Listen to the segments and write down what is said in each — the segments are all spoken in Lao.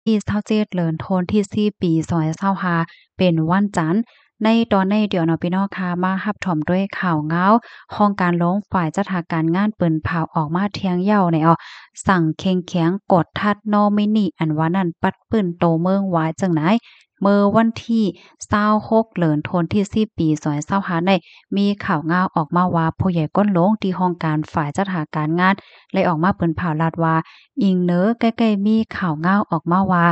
ທີຊາວເຈັດ ເດືອນທັນວາ ປີສອງພັນຊາວຫ້າ ເປັນວັນຈັນ. ໃນຕອນໃນດຽວເນາະ ພີ່ນ້ອງຄະ ມາຮັບຊົມດ້ວຍຂ່າວງາວ ຫ້ອງການຫຼວງຝ່າຍຈັດຫາການງານ ເປີນເຜີາອອກມາທ່ຽງເຍົາແນວ ສັ່ງເຄັ່ງແຂງກວດທັດນໍມິນີ ອັນວ່ານັ້ນ ປັດຟື້ນໂຕເມືອງວ່າຈັ່ງໃດ. ເມື່ອວັນທີຊາວຫົກ ເດືອນທັນວາ ປີສອງພັນຊາວຫ້າ ນີ້ ມີຂ່າວງາວອອກມາວ່າ ຜູ້ໃຫຍ່ກົ້ນຫຼວງທີ່ຫ້ອງການຝ່າຍຈັດຫາການງານ ໄດ້ອອກມາເປີນເຜີາລາດວ່າ ອີງເໜີໃກ້ໆ ມີຂ່າວງາວອອກມາວ່າ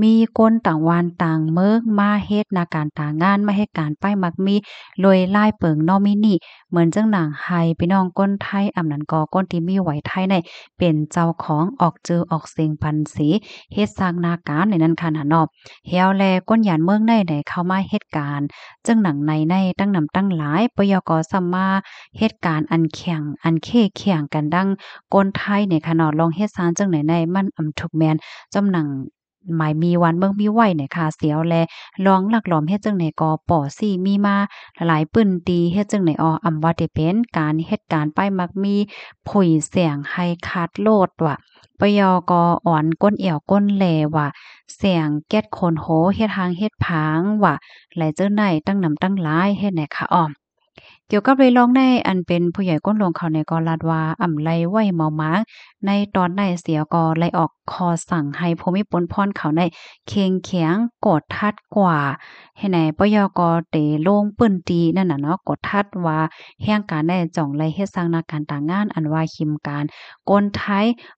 ມີຄົນຕ່າງບ້ານຕ່າງເມືອງ ມາເຮັດໜ້າການຕາງານ ມາເຮັດການປ້າຍໝາກມີ ໂດຍລາຍເປີງນໍມິນີ ເໝືອນຈັ່ງໜັງໃຫ້ພີ່ນ້ອງຄົນໄທ ອຳນັ້ນກໍຄົນທີ່ມີໄວໄທໃນ ເປັນເຈົ້າຂອງ ອອກຊື່ອອກສຽງບັນຊີ ເຮັດສ້າງໜ້າການໃນນັ້ນຂະນະເນາະ. ແລ້ວແລະ ຄົນຢ້ານເມືອງໃນໄດ້ເຂົ້າມາເຮັດການ ຈຶ່ງໜັງໃນໃນຕັ້ງນຳຕັ້ງຫຼາຍ ປະຢອກກໍຊ້ຳມາເຮັດການອັນແຂ່ງ ອັນເຄແຂ່ງກັນດັ່ງຄົນໄທໃນຂະເນາະ ລອງເຮັດສ້າງຈຶ່ງໃນໃນ ມັນອຳທຸກແມ່ນ ຈຳໜັງໝາຍມີວັນເມືອງມີໄວ້ໃນຄາເຊວ ແລະ ລອງລັກລອມເຮັດຈັ່ງໃດກໍປໍຊີມີມາຫຼາຍພື້ນທີ່ ເຮັດຈັ່ງໃດອໍ ອຳວ່າແຕ່ເປັນການເຮັດການປ້າຍໝາກມີ ຜຸຍແສງໃຫ້ຂາດໂລດວ່າ ປະຢອກກໍອອນກົ້ນແອວກົ້ນແຫຼວ່າ ແສງແກັດຂົນໂຫ ເຮັດຮ່າງເຮັດຜາງວ່າ ແລະ ເຈົ້ານາຍຕັ້ງນຳຕັ້ງຫຼາຍເຮັດໃດຄະອອມ. ກ່ຽວກັບເລື່ອງໃນ ອັນເປັນຜູ້ໃຫຍ່ກົ້ນຫຼວງເຂົານີ້ກໍລາດວ່າ ອຳໄລໄວ້ເມົາໝາງ ໃນຕອນໃນເສຍກໍໄລອອກຂໍ້ສັ່ງໃຫ້ຜູ້ມີປຸນພອນເຂົາໃນເຄັ່ງແຂງກວດທັດກວ່າ ໃຫ້ໃນ ປະຢອກກໍເຕລົງພື້ນທີ່ນັ້ນນະເນາະ ກວດທັດວ່າແຮງການໃນຈອງໄລເຮັດສ້າງໜ້າການຕາງານ ອັນວ່າຫິມການ ຄົນໄທ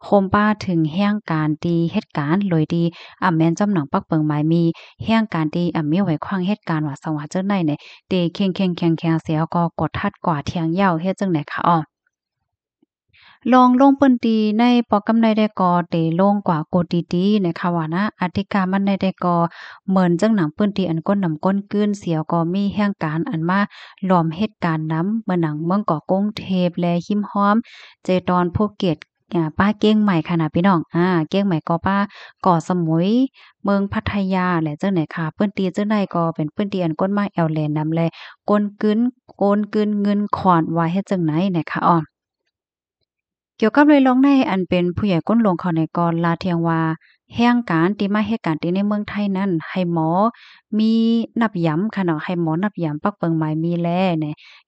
ໂຮມປະເຖິງແຮງການທີ່ເຮັດການໂດຍທີ່ອຳແມ່ນຈຳໜັງປັກເປິງໝາຍມີ ແຮງການທີ່ອຳມີໄວຂວາງເຮັດການວ່າ ສະຫວ່າງເຈົ້າໃນໃນ ເຕເຄັ່ງແຂງແຂງແຂງເສຍກໍກວດທັດກວ່າທ່ຽງເຍົາ ເຮັດຈັ່ງໃດຄະອອ. ລອງລົງພື້ນທີ່ໃນປອກກຳໃນໄດ້ກໍເຕລົງກວ່າໂກດດີໆ ໃນຄະວ່ານະ ອາທິກາມັນໃນໄດ້ກໍເໝືອນຈັ່ງໜັງພື້ນທີ່ອັນກົ້ນນຳກົ້ນກືນ ເສຍກໍມີແຮງການອັນມາລວມເຮັດການນຳ ເໝືອນໜັງເມືອງເກາະກຸງເທບ ແລະ ຮິມຮອມ ເຈຕອນ ພູເກັດ ອາ ປາກຽງໃໝ່ຄະນະພີ່ນ້ອງ ອາ ກຽງໃໝ່ ເກາະປາ ເກາະສະໝຸຍ ເມືອງພັດທະຍາ ແລະ ຈັ່ງໃດຄະ ພື້ນທີ່ຈັ່ງໃດກໍເປັນພື້ນທີ່ອັນກ້ນໄມ້ແອວແຫຼນຳ ແລະ ກົ້ນກືນ ກົ້ນກືນເງິນຄອນ ວ່າເຮັດຈັ່ງໃດນະຄະອອ. ກ່ຽວກັບເລື່ອງໃນ ອັນເປັນຜູ້ໃຫຍ່ກົ້ນຫຼວງເຂົາໃນກໍລາດທ່ຽງວ່າ ແຮງການທີ່ມາເຮັດການທີ່ໃນເມືອງໄທນັ້ນ ໃຫ້ໝໍມີນັບຢາມຄະເນາະ ໃຫ້ໝໍນັບຢາມປັກເປິງໝາຍມີແລ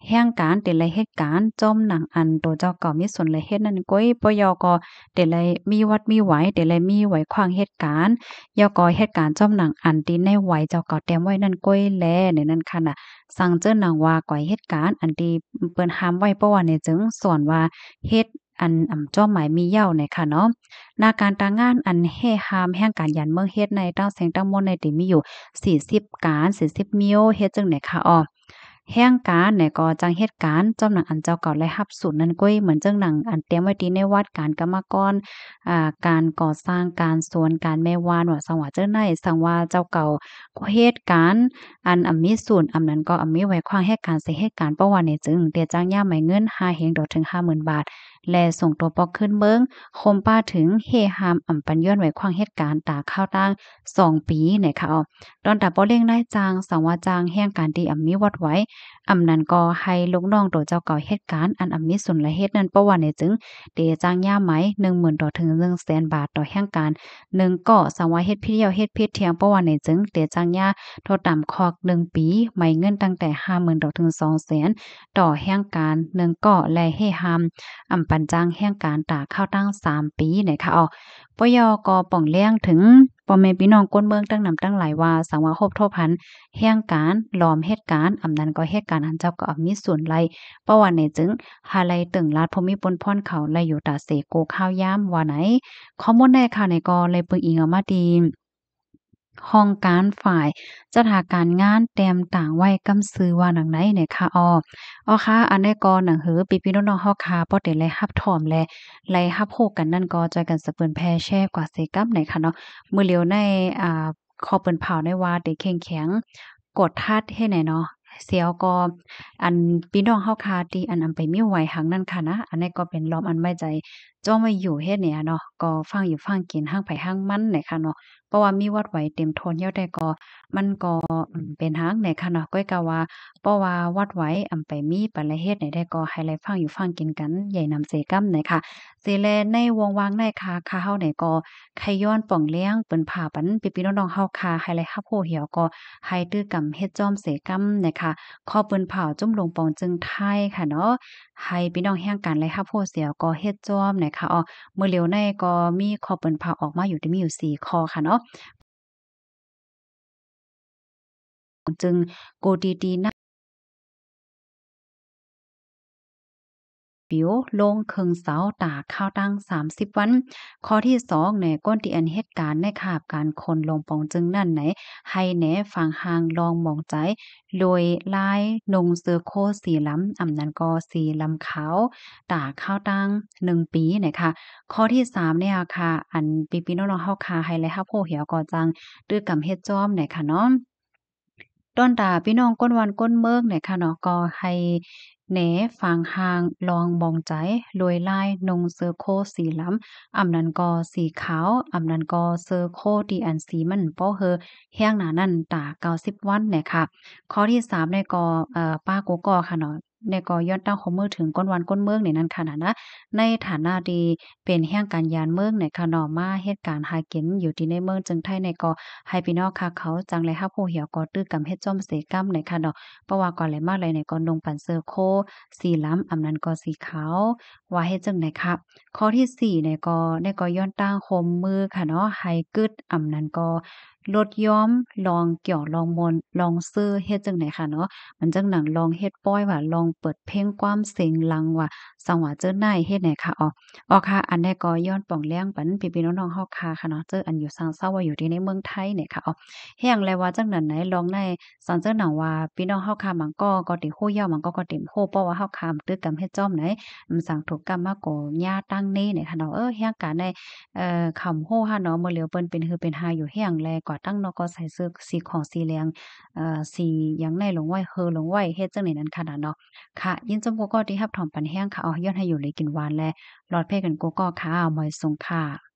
ແຮງການທີ່ໄລເຮັດການ ຈອມໜັງອັນໂຕເຈົ້າເກົ່າມີສ່ວນໄລເຮັດນັ້ນກ້ວຍ ປະຢອກກໍໄດ້ໄລມີວັດມີໄຫວ ໄດ້ໄລມີໄຫວຂວາງເຮັດການ ຢອກກໍເຮັດການຈອມໜັງອັນທີ່ໃນໄຫວເຈົ້າເກົ່າແຕ້ມໄວ້ນັ້ນກ້ວຍແລ ໃນນັ້ນຂະນະ ສັງເຈີໜັງວ່າກວຍເຮັດການອັນທີ່ເພິ່ນຫ້າມໄວ້ ເພາະວ່າແນວຈຶ່ງ ສ່ວນວ່າເຮັດ ອັນອຳຈອມໝາຍມີເຍົາໃນຂະເນາະ ໜ້າການຕາງານອັນແຮ່ຫ້າມແຮງການຢ້ານເມືອງເຮັດໃນຕັ້ງແສງຕັ້ງມົນໃນທີ່ມີຢູ່ສີ່ສິບການ ສີ່ສິບມີວ ເຮັດຈັ່ງໃດຄະອອ. ແຮງການໃນກໍຈັ່ງເຮັດການ ຈອມໜັງອັນເຈົ້າເກົ່າໄລຮັບສູນນັ້ນກ້ວຍ ເໝືອນຈັ່ງໜັງອັນຕຽມໄວ້ທີ່ໃນວັດ ການກຳມະກອນ ອາ ການກໍ່ສ້າງ ການສວນ ການແມ່ວານ ວ່າສັງວ່າເຈົ້າໃນ ສັງວ່າເຈົ້າເກົ່າເຮັດການ ອັນອຳມີສູນ ອຳນັ້ນກໍອຳມີໄຫວຂວາງເຮັດການ ເສຍເຮັດການ ເພາະວ່າແນວຈຶ່ງ ເດຈ້າງຍ້າຍໄໝເງິນຫ້າແຮງ ດອກເຖິງຫ້າໝື່ນບາດ ແລະ ສົ່ງຕົວປອກຄືນເມືອງ ໂຮມປະເຖິງເຮຫ້າມອຳປັນຍ້ອນໄຫວຂວາງເຮັດການຕາຄາວຕັ້ງສອງປີໃນຄະອອ. ດອນຕາປໍເລັ່ງນາຍຈ້າງ ສັງວ່າຈ້າງແຮງການທີ່ອຳມີວັດໄຫວ ອຳນັ້ນກໍໃຫ້ລູກນ້ອງໂຕເຈົ້າເກົ່າເຮັດການ ອັນອຳມີສູນລະເຮັດນັ້ນ ເພາະວ່າແນວຈຶ່ງ ເດຈ້າງຍ້າໄໝໜຶ່ງໝື່ນ ຕໍ່ເຖິງໜຶ່ງແສນບາດ ຕໍ່ແຮງການໜຶ່ງກໍ ສັງວ່າເຮັດຜິດແລ້ວເຮັດຜິດທ່ຽງ ເພາະວ່າແນວຈຶ່ງ ເດຈ້າງຍ້າໂທດຕາມຄອກໜຶ່ງປີ ໄໝເງິນຕັ້ງແຕ່ຫ້າໝື່ນ ຕໍ່ເຖິງສອງແສນ ຕໍ່ແຮງການໜຶ່ງກໍ ແລະ ເຮຫ້າມ ອຳປັນຈ້າງແຮງການຕາຄາວຕັ້ງສາມປີໃນຄະອອ. ປະຢອກໍປ່ອງແລງເຖິງພໍ່ແມ່ພີ່ນ້ອງຄົນເມືອງຕັ້ງນຳຕັ້ງຫຼາຍວ່າ ສັງວ່າໂຮບໂທພັນແຮງການ ລອມເຮັດການ ອຳນັ້ນກໍເຮັດການ ອັນເຈົ້າກໍອຳມີສ່ວນໄລ ເພາະວ່າແນວຈຶ່ງ ຫາໄລຕຶງລາດຜູ້ມີປຸນພອນເຂົາ ໄລຢູ່ຕາເສໂກຄາວຍາມວ່າໃນ ຂໍ້ມູນໃນຂ່າວໃນກໍໄລເບິ່ງອີງອອກມາທີ່ ຫ້ອງການຝ່າຍຈັດຫາການງານແຕ້ມຕາງໄວ້ກຳຊື່ວ່າໜັງໃດໃນຄະອອ. ອໍ ຄະ ອັນໃດກໍໜັງຫືອພີ່ໆນ້ອງໆເຮົາຄະ ພໍເຕັນໄດ້ຮັບຖ້ອມ ແລະ ໄດ້ຮັບຮູ້ກັນນັ້ນ ກໍຊ່ວຍກັນສະເປີນແຜ່ແຊກວ່າເສກຳໃນຄະເນາະ. ມື້ລຽວໃນ ອາ ຂໍເປີນເຜົາໃນວ່າເດເຄັ່ງແຂງກວດທັດເຮັດໃດເນາະ ສຽວກໍ ອັນ ພີ່ນ້ອງເຮົາຄະ ທີ່ອັນ ອຳໄປມີໄຫວຫັງນັ້ນຄະນະ ອັນໃດກໍເປັນລອມອັນໄວ້ໃຈ ຈ້ອມໄວ້ຢູ່ເຮັດແນວເນາະ ກໍຟັງຢູ່ຟັງກິນ ຮັງໃຜຮັງມັນແຫຼະຄະເນາະ. ເພາະວ່າມີວັດໄຫວເຕັມໂທນແລ້ວແຕ່ກໍ ມັນກໍ ອືມ ເປັນຫຍັງແດ່ຄະເນາະ. ກ້ອຍກະວ່າ ເພາະວ່າວັດໄຫວ ອຳ ໄປມີປະລະເຫດໃດໆ ກໍໃຫ້ໄດ້ຟັງຢູ່ຟັງກິນກັນ ຢ່ານຳເສກຳນະຄະ. ເສແລໃນວົງວ່າງໃນຄະ ຂ້າເຮົາໃນກໍ ໄຄຍ້ອນປ່ອງແລງ ເປິນພາປັນ ພີ່ໆນ້ອງໆເຮົາຄະ ໃຫ້ໄດ້ຮັບຮູ້ແລ້ວກໍ ໃຫ້ຕື້ກຳເຮັດຈ້ອມເສກຳນະຄະ. ຂໍເປິນພາຈຸ້ມລົງປອງຈຶ່ງໄທຄະເນາະ ໃຫ້ພີ່ນ້ອງແຮງການໄດ້ຮັບຮູ້ແລ້ວກໍເຮັດຈ້ອມນະຄະ. ອໍ ມື້ຫຼຽວໃນກໍມີຂໍ້ເປິນພາອອກມາຢູ່ ທີ່ມີຢູ່ສີ່ຂໍ້ຄະເນາະ. ຈຶ່ງໂກຕີຕີນະ ປິວລົງເຄິ່ງເສົາ ຕາຄາວຕັ້ງສາມສິບວັນ. ຂໍ້ທີສອງແນ ຄົນທີ່ອັນເຮັດການໃນຂາບການຂົນລົງປອງຈຶ່ງນັ້ນໃນ ໃຫ້ແນຝາງຫ່າງລອງມອງໃຈ ໂດຍລາຍນຸ່ງເສື້ອໂຄສີດຳ ອຳນັ້ນກໍສີດຳຂາວ ຕາຄາວຕັ້ງໜຶ່ງປີນະຄະ. ຂໍ້ທີສາມເນຍຄະ ອັນພີ່ໆນ້ອງໆເຮົາຄະ ໃຫ້ໄດ້ຮັບຮູ້ແລ້ວກໍຈັ່ງ ຕື້ກຳເຮັດຈ້ອມແດ່ຄະເນາະ. ຕ້ອນຕາພີ່ນ້ອງຄົນບ້ານຄົນເມືອງແດ່ຄະເນາະ ກໍໃຫ້ແນຝາງຫ່າງລອງມອງໃຈ ລວຍລາຍນຸ່ງເສື້ອໂຄສີດຳ ອຳນັ້ນກໍສີຂາວ ອຳນັ້ນກໍເສື້ອໂຄທີ່ອັນສີມັນບໍ່ເຫີແຮງໜານັ້ນ ຕາເກົ້າສິບວັນແດ່ຄະ. ຂໍ້ທີສາມແດ່ກໍ ເອີ ປ້າກູກໍຄະເນາະ ແດ່ກໍຍ້ອນຕັ້ງຄວາມເໝີເຖິງຄົນບ້ານຄົນເມືອງນີ້ນັ້ນຄະນະ ໃນຖານະທີ່ ເປັນແຮງການຍານເມືອງໃນຂະເນາະ ມາເຮັດການຫາກິນຢູ່ທີ່ໃນເມືອງເຊິ່ງໄທໃນກໍ ໃຫ້ພີ່ນ້ອງຄະເຂົາຈັ່ງໄດ້ຮັບຮູ້ແລ້ວກໍ ຕື້ກຳເຮັດຈ້ອມເສກຳໃນຂະເນາະ. ເພາະວ່າກ່ອນແລະມາໄລໃນກໍນຸ່ງປັນເສື້ອໂຄສີດຳ ອຳນັ້ນກໍສີຂາວ ວ່າເຮັດຈັ່ງໃດຄະ. ຂໍ້ທີສີ່ໃນກໍ ໃນກໍຍ້ອນຕັ້ງຄວາມເໝີຂະເນາະ ໃຫ້ກຶດ ອຳນັ້ນກໍລົດຍອມ ລອງກ່ຽວ ລອງມ່ວນ ລອງເຊີ ເຮັດຈັ່ງໃດຄະເນາະ ມັນຈັ່ງໜັງລອງເຮັດປ່ອຍວ່າ ລອງເປີດເພງຄວາມເສງດັງວ່າ ສັງຫວະເຈີນາຍເຮັດໃດຄະ. ອໍ ອໍຄະ ອັນໃດກໍຍ້ອນປ່ອງແລງປັນພີ່ໆນ້ອງໆເຮົາຄະຄະເນາະ ເຈີອັນຢູ່ຊານເຊົາວ່າຢູ່ທີ່ໃນເມືອງໄທນີ້ຄະ. ອໍ ແຮງແລວ່າຈັ່ງນັ້ນໃນລອງໃນ ສັງເຈີນໜັງວ່າ ພີ່ນ້ອງເຮົາຄະບາງກໍກໍຕິຮູ້ຢາວ ບາງກໍກໍຕິບໍ່ຮູ້ ເພາະວ່າເຮົາຄະຕື່ກຳເຮັດຈ້ອມໃນ ອາ ສັງທຸກກຳມາໂກຍາຕັ້ງເນນີ້ຄະເນາະ. ເອີ ແຮງການໃນ ເອີ ຄຳຮູ້ຫັ້ນເນາະ ເມື່ອຫຼຽວເພິ່ນເປັນຮືເປັນຮາຢູ່ແຮງແລ ກວ່າຕັ້ງເນາະ ກໍໃສ່ເສື້ອສີຂອງສີແດງ ເອີ ສີຫຍັງໃນລົງໄວ້ ເຮີລົງໄວ້ ເຮັດຈັ່ງໃດນັ້ນຄະນະເນາະ. ຄະ ຍິນຊົມກູກໍທີ່ຮັບຖອມປັນແຮງຄະ. ອໍ ຍ້ອນໃຫ້ຢູ່ດີກິນຫວານ ແລະ ລອດແພກັນກູກໍຄະ. ມາຍສູງຄະ.